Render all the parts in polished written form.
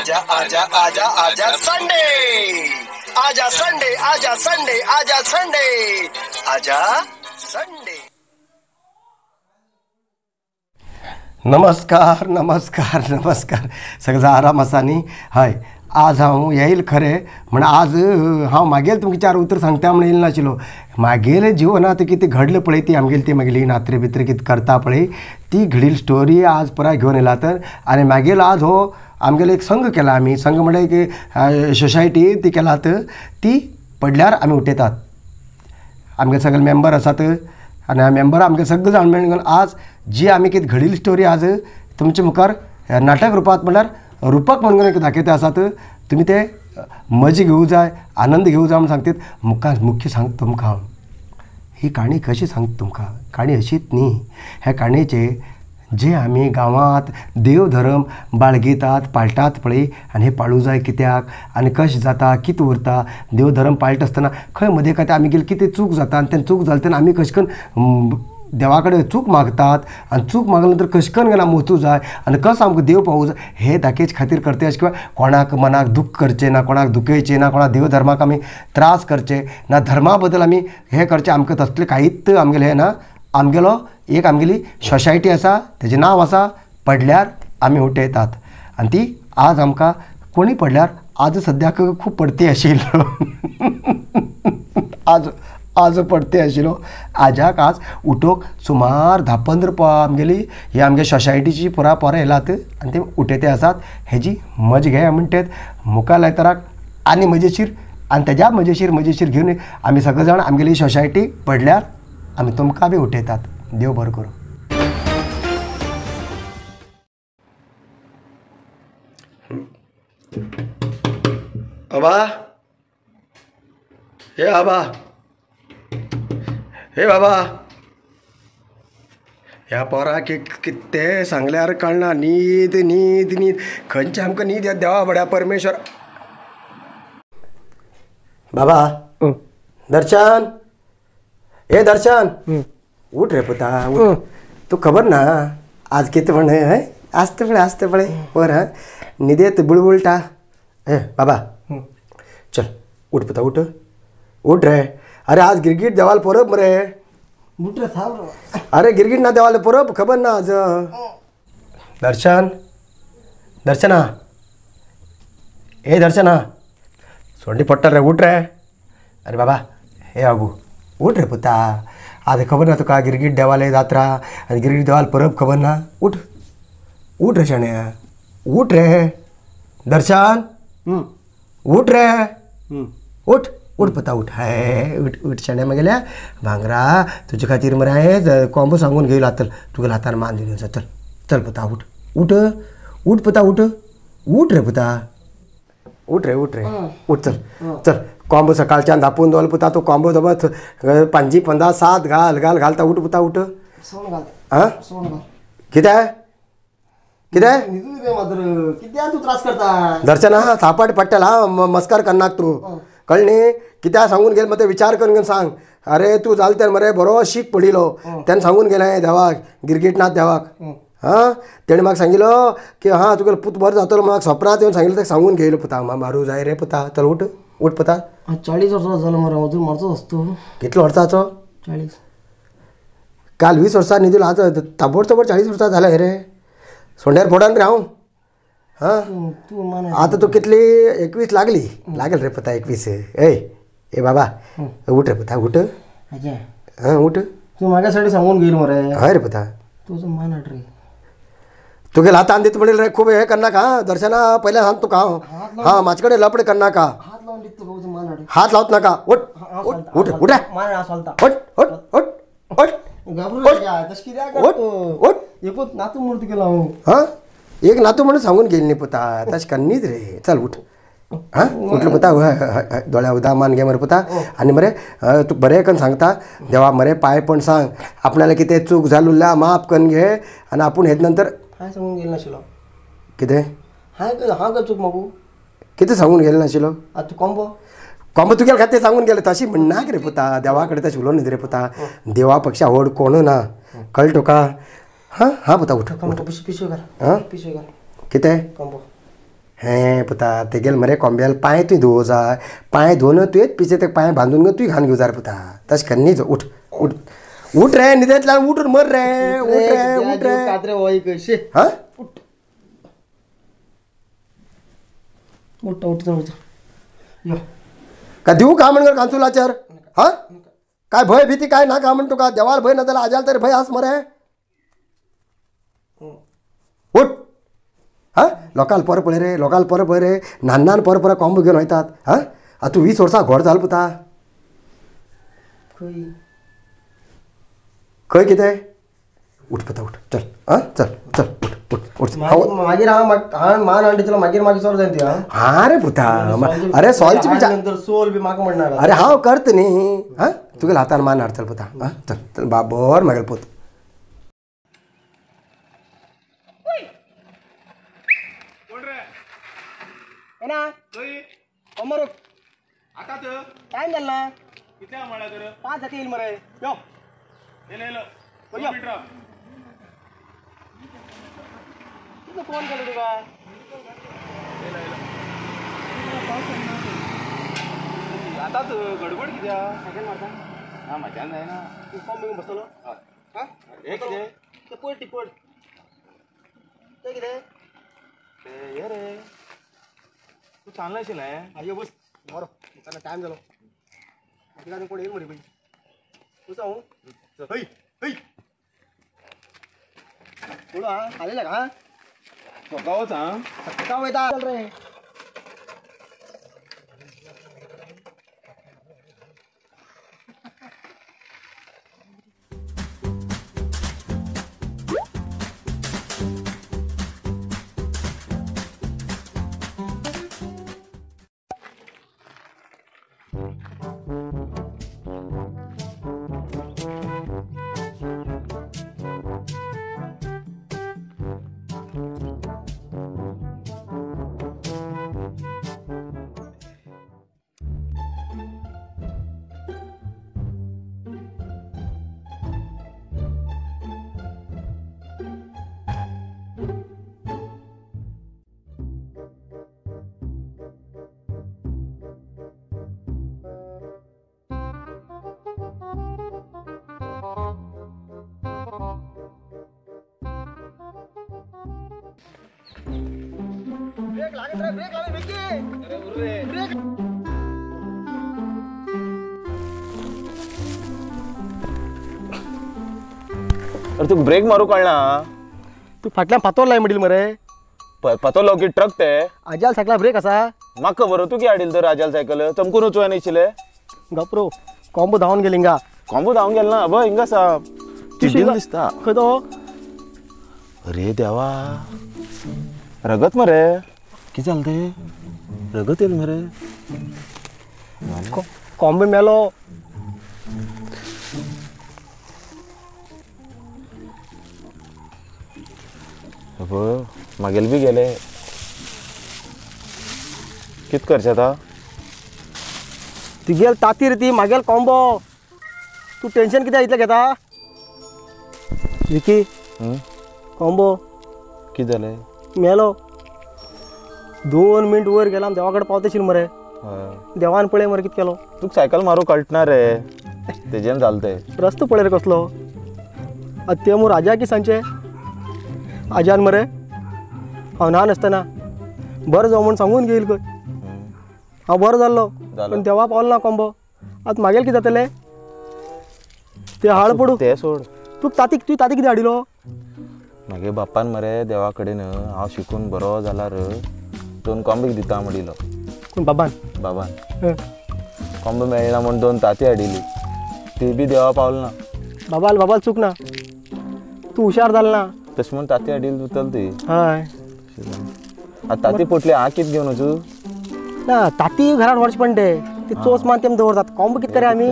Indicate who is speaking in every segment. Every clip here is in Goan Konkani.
Speaker 1: आजा आजा आजा आजा संडे, आजा संडे, आजा संडे, आजा संडे, आजा संडे।
Speaker 2: नमस्कार नमस्कार नमस्कार, सगळो आराम आसा न्ही? हय, आज हांव येयल खरें म्हण आज हांव मागेल तुमकां चार उतर सांगता म्हण येयल नाशिल्लो। मागेले जिवनांत कितें घडलें पळय ती आमगेली ती मागेली नात्रे बित्रे कितें करता पळय ती घडिल्ली स्टोरी आज पुराय घेवन येयला। तर आनी मागेलो आज हो आमगेलो एक संघ केला आमी, संघ म्हळ्यार एक सोसायटी ती केलात, ती पडल्यार आमी उठयतात। आमगे सगळे मेंबर आसात आनी मेंबर आमगे सगळे जाण मेळून आज जी आमी कितें घडिल्ली स्टोरी आज तुमचे मुखार नाटक रुपांत म्हळ्यार रूपक म्हणून एक दाखयता आसात। तुमी ते मजा घेवूं जाय, आनंद घेवूं जाय म्हूण सांगतात। मुखार मुख्य सांगता तुमकां हांव ही काणी कशी सांगता तुमकां, काणी अशीच न्ही, ह्या काणयेचे जे आमी गांवांत देव धर्म बाळगितात पाळटात पळय, आनी हे पाळूं जाय कित्याक आनी कशें जाता कितें उरता देव धर्म पाळटा आसतना खंय मदीं एकादें आमगेली कितें चूक जाता आनी तेन्ना चूक जाली तेन्ना आमी कशें करून देवा कडेन चूक मागतात आनी चूक मागले नंतर कशें करून गेल्यार वचूं जाय आनी कसो आमकां देव पावूं जाय हे दाखयचे खातीर करता। अशें किंवां कोणाक मनाक दूख करचें ना, कोणाक दुखयचें ना, कोणाक देव धर्माक आमी त्रास करचे ना, धर्मा बद्दल आमी हें करचें आमकां तसलें कांयच आमगेलें हें ना। आमगेलो एक आमगेली सोसायटी आसा, तेजें नांव आसा पडल्यार आमी उठयतात, आनी ती आज आमकां कोणी पडल्यार आज सद्याक खूब पडती आशिल्लो आज आज पडते आशिल्लो। आजाक आज उठोवंक सुमार 10-15 आमगेली ही आमगे सोसायटीची पुरा पोरां येयलात आनी ते उठयते आसात। हेजी मजा घेया म्हणटात मुखार लायतराक आनी मजेशीर आनी तेज्या मजेशीर मजेशीर घेवन आमी सगळे जाण आमगेली सोसायटी पडल्यार आमी तुमकां बी उठयतात। देव बरो करूं। आबा, हे आबा, हे बाबा, ह्या पोराक कितें सांगल्यार कळना, न्हीद न्हीद न्हीद, खंयची आमकां न्हीद येता देवा बड्या परमेश्वर। बाबा दर्शन, हे दर्शन, उठ रे पुता उठ, तूं खबर ना आज कितें म्हण हय आसता पळय आसता पळय पोर हा न्हिदेत बुळबुळटा। हे बाबा चल उठ पुता उठ उठ रे, अरे आज गिरगीट देवाल परब मरे, अरे गिरगीट ना देवाल परब खबर ना आज। दर्शन दर्शना, हे दर्शना सोंडी पडटा रे, उठ रे। अरे बाबा हे बाबू उठ रे पुता, आज खबर ना तुका गिरगीट देवाले जात्रा आनी गिरगीट देवाल परब खबर ना, उठ उठ रे शाण्या उठ रे दर्शन, उठ रे उठ उठ पुता उठ, हाय उठ उठ शाण्या मागेल्या भांगरा तुजे खातीर मरे हांवें कोंबो सांगून घेयला, चल तुगेल्या हातान मान दिवन चल चल पुता उठ उठ उठ पुता उठ उठ रे पुता उठ रे उठ रे उठ चल चल कोंबो सकाळच्यान धापून दवरलो पुता, तूं कोंबो दवरत पांजी पंदा सात घाल घाल घालता, उठ पुता उठ। आं कितें कितें
Speaker 3: कित्याक तूं त्रास करता
Speaker 2: दर्शना, थापट पडटला हां, मस्कर करनाक तूं, कळ्ळें न्ही? कित्याक सांगून गेल मागीर विचार करून घेवन सांग। अरे तूं जालें तेन्ना मरे बरो शीक पडिल्लो तेन्ना सांगून गेलें हांवें देवाक, गिरगीटनाथ देवाक, हां तेणें म्हाका सांगिल्लो की हां तुगेलो पूत बरो जातलो, म्हाका सपनांत येवन सांगिल्लो, ताका सांगून घेयलो पुता, मारूं जाय रे पुता, चल उठ उठ पुता।
Speaker 3: 40 वर्सां जालो मरे, अजून मरचोच आसा तूं।
Speaker 2: कितलो वर्साचो?
Speaker 3: 40।
Speaker 2: काल 20 वर्सां न्हिदलो, आज ताबडतोबड 40 वर्सां जालें रे, सोंड्यार पडन रे हांव। हां आतां तूं कितली 21 लागली, लागल रे पुता 21। ए ए बाबा उठ रे पुता उठ, हां उठ,
Speaker 3: तूं म्हाज्या साठी सांगून घेयल मरे।
Speaker 2: हय रे पुता,
Speaker 3: तुजो मान हाड रे,
Speaker 2: तुगेल्या हातान दिता म्हणलें रे, खूब हें करनाका हां दर्शना, पयलें सांग तुका हांव, हां म्हाजे कडेन लपडे करनाका, हात लावत नाका, उठ उठ उठ उठ उठ उठ उठ उठ उठ उठ,
Speaker 3: एकूच नातू म्हूण तुगेलो हांव।
Speaker 2: हां एक नातू म्हणून सांगून गेली न्ही पुता, तशें कन्नीच रे, चल उठ हां उठलो पुता, हय दोळ्या उदा मान घे मरे पुता, आनी मरे तूं बरें करून सांगता देवा मरे पांय पण सांग आपणाले कितें चूक जाल उरल्या माफ करून घे, आनी आपूण हेच नंतर
Speaker 3: हांवें सांगून गेलें नाशिल्लो
Speaker 2: कितें
Speaker 3: हांवें हांव चूक मागू
Speaker 2: कितें सांगून गेलें नाशिल्लो?
Speaker 3: आतां तूं कोंबो
Speaker 2: कोंबो तुगेले खातीर सांगून गेलें, तशें म्हणनाक रे पुता, देवा कडेन तशें उलोवं न्ही रे पुता, देवा पेक्षा व्हड कोण ना, कळ्ळें तुका? हाँ हाँ बता उठ
Speaker 3: पिशवी कर
Speaker 2: हाँ
Speaker 3: पिशवी कर
Speaker 2: कितें
Speaker 3: कॉम्बो
Speaker 2: हें पुता तेगेल मरे कोंब्याल पांय तुवें धुवो जाय पांय धुवन तुवेंच पिशे ते पांय बांदून तुवें घालून घेवं जाय पुता तशें कर न्ही उठ उठ उठ रे न्हिदेंतल्यान उठ मर रे उठ रे उठ रे
Speaker 3: कात्रे वय कशे
Speaker 2: हां
Speaker 3: उठ उठ उठ यो
Speaker 2: का दिवू का म्हण कांचुलाचेर हां काय भंय भीती काय ना का म्हण तुका देवाल भंय ना जाल्यार आजाल तरी भंय आस मरे उठ हां लोकांक पर पळय रे लोकांक पर पळय रे न्हान न्हान पर पर कोंबो घेवन वयतात हां आतां तूं 20 वर्सां घोड जाल पुता
Speaker 3: खंय
Speaker 2: खंय कितें उठ पुता उठ चल हां चल चल उठ उठ उठ
Speaker 3: मागीर हांव हांवें मान हाडली मागीर मागीर सॉल्व जायना ती हां
Speaker 2: हां रे पुता अरे सॉल्वची बी
Speaker 3: नंतर सोल बी म्हाका म्हणणार
Speaker 2: अरे हांव करता न्ही हां तुगेल्या हातान मान हाड चल पुता हां चल चल बाबर म्हागेलो पूत
Speaker 3: अमर टायम जाला 5 जाती येईल मरे यो तुझं फोन केलं तुका
Speaker 4: आतांच गडबड कित्याक
Speaker 3: सायकल मारता
Speaker 4: ना म्हाज्यान जायना
Speaker 3: तूं फॉर्म घेवन बसतलो हां
Speaker 4: हें कितें
Speaker 3: तें पड टिपड तें कितें
Speaker 4: तें हें रे तूं सांगलें आशिल्लें
Speaker 3: आयो बस बरो टायम जालो म्हाका कोण येईल मरे पळय बस हांव हय हय थोडो आं हालें हां
Speaker 4: सकाळ वच आं
Speaker 3: सकाळ वयता चल रे ब्रेक लागत रे ब्रेक लावे विकी
Speaker 4: अरे उर्रे
Speaker 3: ब्रेक
Speaker 4: अरे तू ब्रेक मारू कळना
Speaker 3: तू फाटल्यान फातोर लाय म्हणील मरे
Speaker 4: फातोर लाव की ट्रक ते
Speaker 3: आजाल सायकला ब्रेक आसा
Speaker 4: म्हाका खबर तूं कितें हाडिल तर आजाल सायकल चमकून वचूं आनी
Speaker 3: गप्रो कॉम्बो धांवन गेली हिंगा
Speaker 4: कॉम्बो धांवन गेल ना अबय हिंगा आसा चिड्डील दिसता
Speaker 3: खंय तो
Speaker 4: अरे देवा रगत मरे कितें जालें तें रगत येयलें मरे
Speaker 3: कॉम्बो मेलो
Speaker 4: अबय म्हागेले बी गेले कितें करचें आतां
Speaker 3: तुगेल ताती रे ती म्हागेल कॉम्बो तूं टेंशन कित्याक इतलें घेता विकी कॉम्बो
Speaker 4: कितें जालें
Speaker 3: मेलो 2 मिनट वयर गेला देवा कडेन पावता आशिल्लो मरे देवान पळय मरे कितें केलो
Speaker 4: तुका सायकल मारूंक कळटना रे तेजेन जालें तें
Speaker 3: रस्तो पळय रे कसलो आतां ते मोर आजा की सांगचें आज्यान मरे हांव ल्हान आसतना बरें जावं म्हूण सांगून घेयल खंय हांव बरो जाल्लो पूण देवा पावलो ना कॉम्बो आतां म्हागेलें कितें जातलें तें हाड पडूं
Speaker 4: तें सोड
Speaker 3: तुका ताती तुवें ताती कितें हाडिल्लो
Speaker 4: मागे बाप्पान मरे देवा कडेन हांव शिकून बरो जाल्यार 2 कोंबीक दिता म्हणिल्लो
Speaker 3: कोण बाबान
Speaker 4: बाबान कोंबो मेळना म्हूण 2 ताती हाडिल्ली ती बी देवा पावल ना
Speaker 3: बाबाल बाबाल चूक ना तूं हुशार जाल ना
Speaker 4: तशें म्हूण ताती हाडिल्ली उरतली ती
Speaker 3: हय
Speaker 4: आतां ताती पोटली हांव कितें घेवन वचूं
Speaker 3: ना ताती घरान व्हरचें पडटा ते ती चोस मान तेम दवरतात कोंबो कितें करे आमी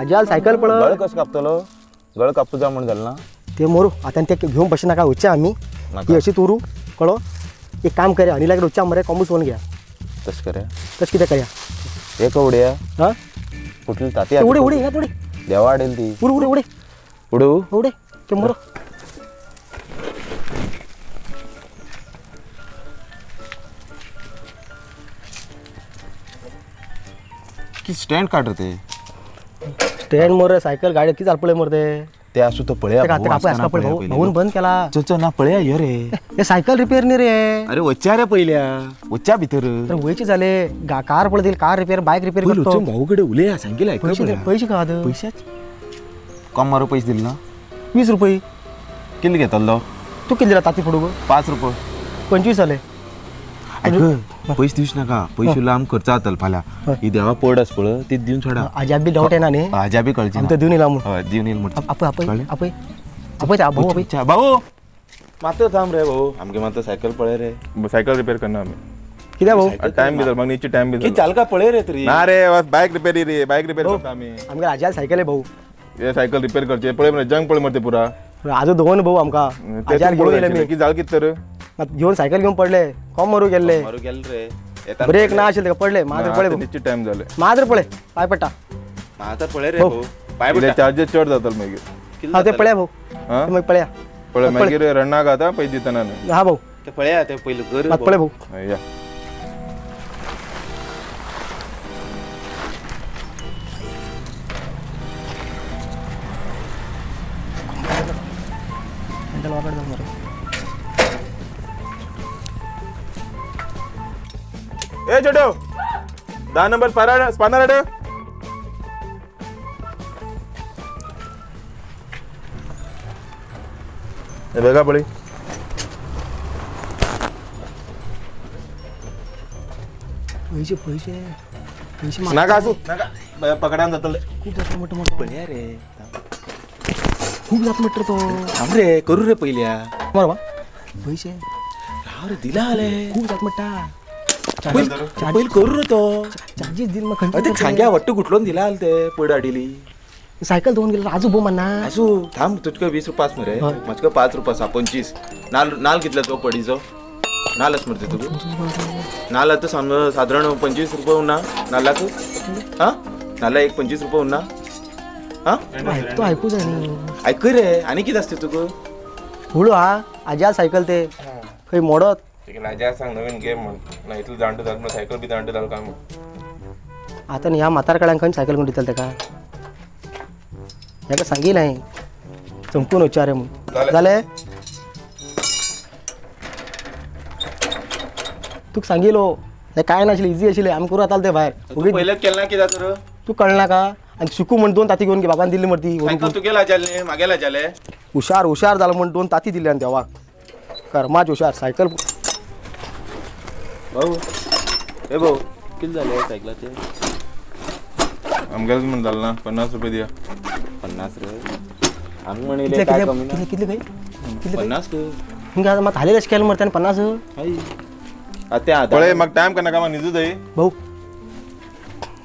Speaker 3: आजाल सायकल पळय
Speaker 4: गळ कसो कापतलो गळ कापू जा म्हूण जालें ना
Speaker 3: ते मोरू आतां ते घेवन बशें नाका वचचें आमी ती अशीच उरूं कळो एक काम करया आनी लागीं वचचें मरे कोंबो सोवन घ्या
Speaker 4: तशें करया
Speaker 3: तशें कितें करया
Speaker 4: एक उडया
Speaker 3: हां
Speaker 4: कुठली ताती
Speaker 3: उडे उडे हिंगा उडे
Speaker 4: देवा हाडेल ती
Speaker 3: उड उडे उडे
Speaker 4: उडू
Speaker 3: उडे ते मोरो
Speaker 4: की स्टँड काढ रे ते
Speaker 3: स्टँड मोर सायकल गाडी किती चालपळे मोर ते
Speaker 4: ते असू तो पळया
Speaker 3: भाऊन बंद केला
Speaker 4: चल ना पळया ये रे
Speaker 3: हे सायकल रिपेअर नाही रे. अरे
Speaker 4: वच्चा रे पहिल्या वच्चा भितर
Speaker 3: वयचे झाले कार पळतील कार रिपेअर बाईक रिपेअर करतो
Speaker 4: भाऊकडे उलया सांगेल
Speaker 3: पैसे का
Speaker 4: पैशाच कम मारो पैसे दिले ना
Speaker 3: 20 रुपये
Speaker 4: किती घेतलो
Speaker 3: तू किती दिला ताती फोडू
Speaker 4: 5 रुपये
Speaker 3: 25 झाले.
Speaker 4: ऐक पैसे दिवस नका पैसे लांब खर्च जातल फाल्या ही देवा पड आस पळ ती दिवन सोडा.
Speaker 3: आजा बी डाऊट आहे ना न्ही
Speaker 4: आजा बी कळची
Speaker 3: आमकां दिवन येयला म्हूण.
Speaker 4: हय दिवन येयल म्हूण
Speaker 3: आपय आपय आपय आपय भाऊ आपय
Speaker 4: भाऊ मात थांब रे भाऊ आमगे मात सायकल पळय रे
Speaker 5: सायकल रिपेअर करना आमी
Speaker 3: कित्याक भाऊ
Speaker 5: टायम बी जालो म्हाका नीचे टायम बी
Speaker 4: की चालका पळय रे तरी
Speaker 5: ना रे बस बायक रिपेअर रे बायक रिपेअर करता आमी.
Speaker 3: आमगे आज्याल सायकल आहे भाऊ
Speaker 5: हे सायकल रिपेअर करचे पळय मरे जंग पळय मरे पुरा
Speaker 3: आजो दोन भाऊ आमकां आज्याल घेवन येयले मी
Speaker 5: की जाल कित तर
Speaker 3: घेवन सायकल घेवन पडले कोम मारू गेल्ले
Speaker 4: मारू गेले रे
Speaker 3: ब्रेक ना आशिल्ले पडले माजर पळय
Speaker 5: निश्चित टायम जाले
Speaker 3: माजर पळय पाय पडटा
Speaker 4: माजर पळय रे भाऊ पाय पडटा
Speaker 5: चार्जेस चड जातले मागीर.
Speaker 3: हा ते पळया भाऊ मागीर पळया
Speaker 5: पळय मागीर रडनाक आता पयशे दितना न्हय.
Speaker 3: हा भाऊ
Speaker 4: ते पळया ते पयलीं कर
Speaker 3: मात पळय भाऊ
Speaker 5: या ए छोटो 10 नंबर स्पानर हाड. हे बघा पळय
Speaker 3: पैसे पैसे पैसे
Speaker 5: नाका आसू नाका पकडान जातले
Speaker 3: खूप जात मोठं मोठं
Speaker 4: पळया रे
Speaker 3: खूप जात मोठं तो
Speaker 4: थांब रे करू रे पहिल्या
Speaker 3: बरोबर पैसे
Speaker 4: राव रे दिला आले
Speaker 3: खूप जात मोठा
Speaker 4: पहिले करू रे तो
Speaker 3: चार्जेस दिल मग
Speaker 4: ते खांग्या वट्टू गुटलोन दिला आले ते पड हाडिली
Speaker 3: सायकल दोन गेलो आजू भो म्हणना
Speaker 4: आजू थांब तुझका 20 रुपये मरे म्हजका 5 रुपये आसा 25 नाल नाल कितले तो पडीचो नाल आस मरे तुका नाल आतां सादारण 25 रुपये उरना नाल्लाक. हां नाल्ला एक 25 रुपये उरना. हां
Speaker 3: तो आयकू जाय न्ही
Speaker 4: आयक रे आनी कितें आसता तुका
Speaker 3: हुळू हा आज्या सायकल ते खंय मोडत
Speaker 5: आज्या सांग नवीन गेम म्हण ना इतलो जाणटो जालो सायकल बी जाणटो जालो काय म्हण
Speaker 3: आतां न्ही ह्या म्हातार कड्यान खंय सायकल कोण दितले तेका हेका सांगिल्लें हांवें चमकून वचया रे म्हूण जालें तुका सांगिलो हें कांय नाशिल्लें इजी आशिल्लें आमी करूं जातालें तें भायर
Speaker 4: पयलेंच केलें ना कित्याक तर
Speaker 3: तूं कळना का आनी शिकू म्हण 2 ताती घेवन गे बाबान दिल्ली मरे ती
Speaker 4: तुगेले आज्याले मागेले आज्याले
Speaker 3: हुशार हुशार जालो म्हण 2 ताती दिल्ली आनी देवाक कर्माच हुशार सायकल.
Speaker 4: भाऊ ए भाऊ किती झाले सायकलाचे
Speaker 5: आमगेलेच म्हण जालें ना 50 रुपये दिया
Speaker 4: 50 रे आमी म्हणिल्लें काय कमी ना
Speaker 3: कितले खंय
Speaker 4: 50
Speaker 3: तुमकां आतां मात हालीं अशें केलें मरे ताणें 50
Speaker 4: हय
Speaker 5: पळय म्हाका टायम करनाका म्हाका न्हिदू जाय
Speaker 3: भाऊ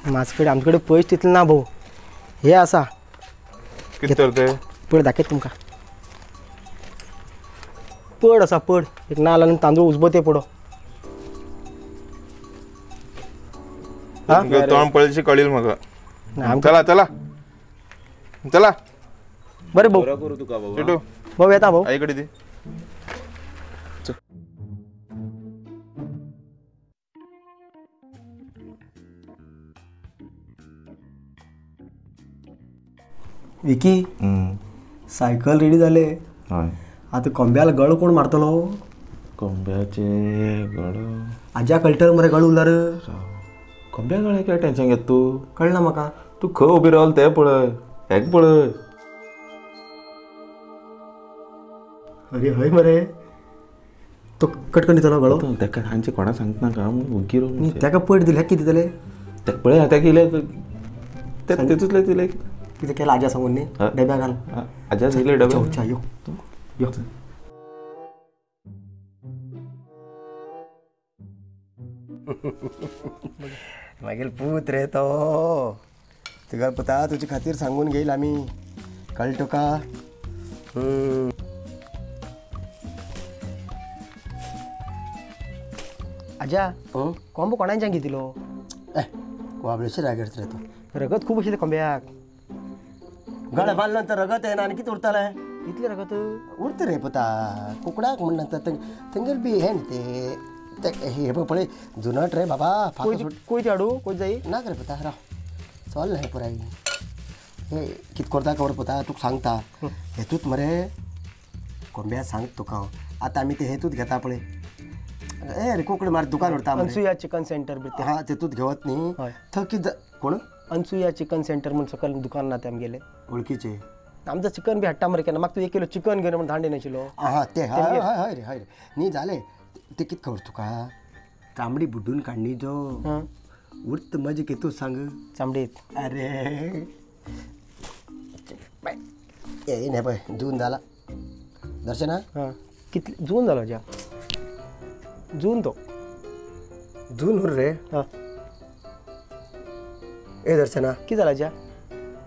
Speaker 3: म्हाजे कडेन आमचे कडेन पयशे तितले ना भाऊ हे आसा
Speaker 5: कितें तर ते
Speaker 3: पड दाखयता तुमकां पड आसा पड एक नाल्ल आनी तांदूळ उजबते पडो
Speaker 5: तोंड पळयशी कळील म्हाका. चला चला चला
Speaker 3: बरें भाऊ
Speaker 4: करू तुका भाऊ
Speaker 3: भाऊ येता भाऊ
Speaker 5: आई कडे दी.
Speaker 3: विकी सायकल रेडी जाले आतां कोंब्याला गळ कोण मारतलो?
Speaker 4: कोंब्याचे गळ
Speaker 3: आज्या कळटल मरे गळ उरल्यार.
Speaker 4: कोंब्या गळे काय टेन्शन घेत तूं?
Speaker 3: कळना म्हाका.
Speaker 4: तूं खंय उबी रावल तें पळय, हेक पळय.
Speaker 3: अरे हय मरे तो कटकन दितलो गळो
Speaker 4: ताका हांचे कोणा सांगता नाका ओग्गी राव.
Speaker 3: ताका पयर दिले कितें दितले?
Speaker 4: ताका पळय ताका इले तेतूंतले दिले
Speaker 3: कितें केलें आज्या सांगून न्ही डब्या घाल.
Speaker 4: आज्या दिले डब्या.
Speaker 3: यो यो
Speaker 2: मागीर पूत रे तो तुका पुता तुजे खातीर सांगून घेईल आमी, कळ्ळें तुका?
Speaker 3: आज्या कोंबो कोणाच्यान घेतिलो?
Speaker 2: कोंबडेचे रागेर रे तो.
Speaker 3: रगत खूब आशिल्लें कोंब्याक.
Speaker 2: गळे बांदले नंतर रगत येना आनी कितें उरतलें?
Speaker 3: इतलें रगत
Speaker 2: उरता रे पुता. कुकडाक म्हण नंतर तेंगेल बी हें न्ही ते हे पळय जुनट रे बाबा.
Speaker 3: कोयती हाडू कोयती जाय
Speaker 2: ना रे पुता राव. चल हे पुराय हे कित करता खबर पता तुका सांगता हेतूत मरे कोंब्या सांग तुका हांव आतां आमी ते हेतूत घेता पळय ए रे कोंकणी मार दुकान व्हरता
Speaker 3: अनसुया चिकन सेंटर बी
Speaker 2: हां तेतूत घेवत न्ही थंय कित कोण
Speaker 3: अनसुया चिकन सेंटर म्हूण सकयल दुकान ना ते आमगेले
Speaker 2: वळखीचे
Speaker 3: आमचं चिकन बी हाडटा मरे केन्ना म्हाका तूं 1 किलो चिकन घेवन म्हण धांडे नाशिल्लो
Speaker 2: हां ते हय हय हय रे हय रे न्ही जालें ते कित खबर तुका तांबडी बुड्डून काडणी जो उर्त मजा कितू सांग
Speaker 3: चामडीत
Speaker 2: अरे ये नाही पळय जून जाला दर्शना
Speaker 3: हां कितले जून जालो ज्या जून तो
Speaker 2: जून उर रे
Speaker 3: हां
Speaker 2: ए दर्शना
Speaker 3: कितें जाला ज्या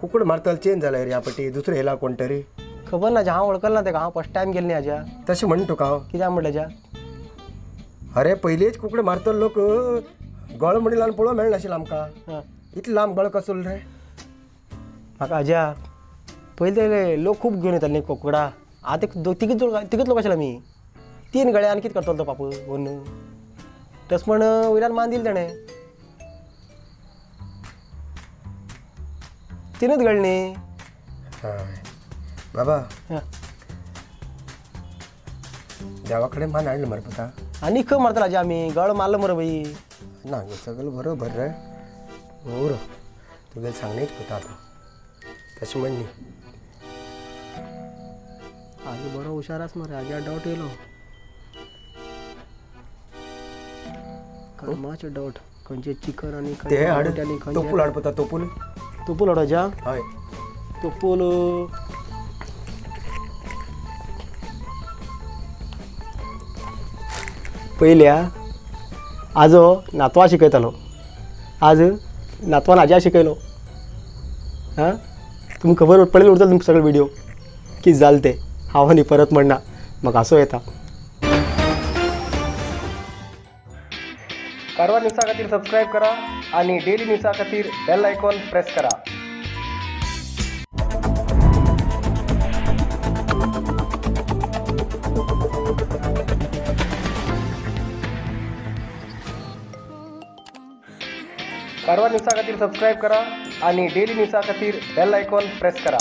Speaker 2: कुकड मारतल चेंज जाला रे ह्या पटी दुसरें येयला कोण तरी
Speaker 3: खबर ना हांव वळखल ना तेका हांव फर्स्ट टायम गेले न्ही आज्या
Speaker 2: तशें म्हण तुका हांव
Speaker 3: कित्याक म्हणलें आज्या
Speaker 2: अरे पयलींच कुकडे मारतलो लोक गळ म्हणील आनी पळोवंक मेळनाशिल्लो आमकां इतलो लांब गळ कसो रे
Speaker 3: म्हाका आज्या पयलीं ते लोक खूब घेवन येताले न्ही कोकडा आतां तिगूच लोक आशिल्ले आमी 3 गळे आनी कितें करतलो तो पापू व्हरून तशें म्हण वयल्यान मान दिली तेणें 3च गळे न्ही
Speaker 2: हय बाबा देवा कडेन मान हाडलें मरे पुता
Speaker 3: आनी खंय मारतले आजी आमी गळ मारलो मरे बाई
Speaker 2: ना सगळें बरोबर रे उरो तुगेलें सांगणेच पुता आतां तशें म्हण न्ही
Speaker 3: आजी बरो हुशार आसा मरे आज्या डावट येयलो कर्माचो डावट खंयचें चिकन आनी
Speaker 2: ते हाड तोपूल हाड पुता तोपूल
Speaker 3: तोपूल हाड आज्या
Speaker 2: हय
Speaker 3: तोपूल पयल्या आजो नातवा शिकयतालो आज नातवान आज्या शिकयलो हां तुमकां खबर पडले उरतलो तुमकां सगळे व्हिडिओ कितें जालें तें हांव आनी परत म्हणना म्हाका हांसो येता. कारवार न्यूजा खातीर सबस्क्रायब करा आणि डेली न्यूजा खातीर बेल आयकॉन प्रेस करा. कारवार न्यूजा खातीर सबस्क्रायब करा आणि डेली न्यूजा खातीर बेल आयकॉन प्रेस करा.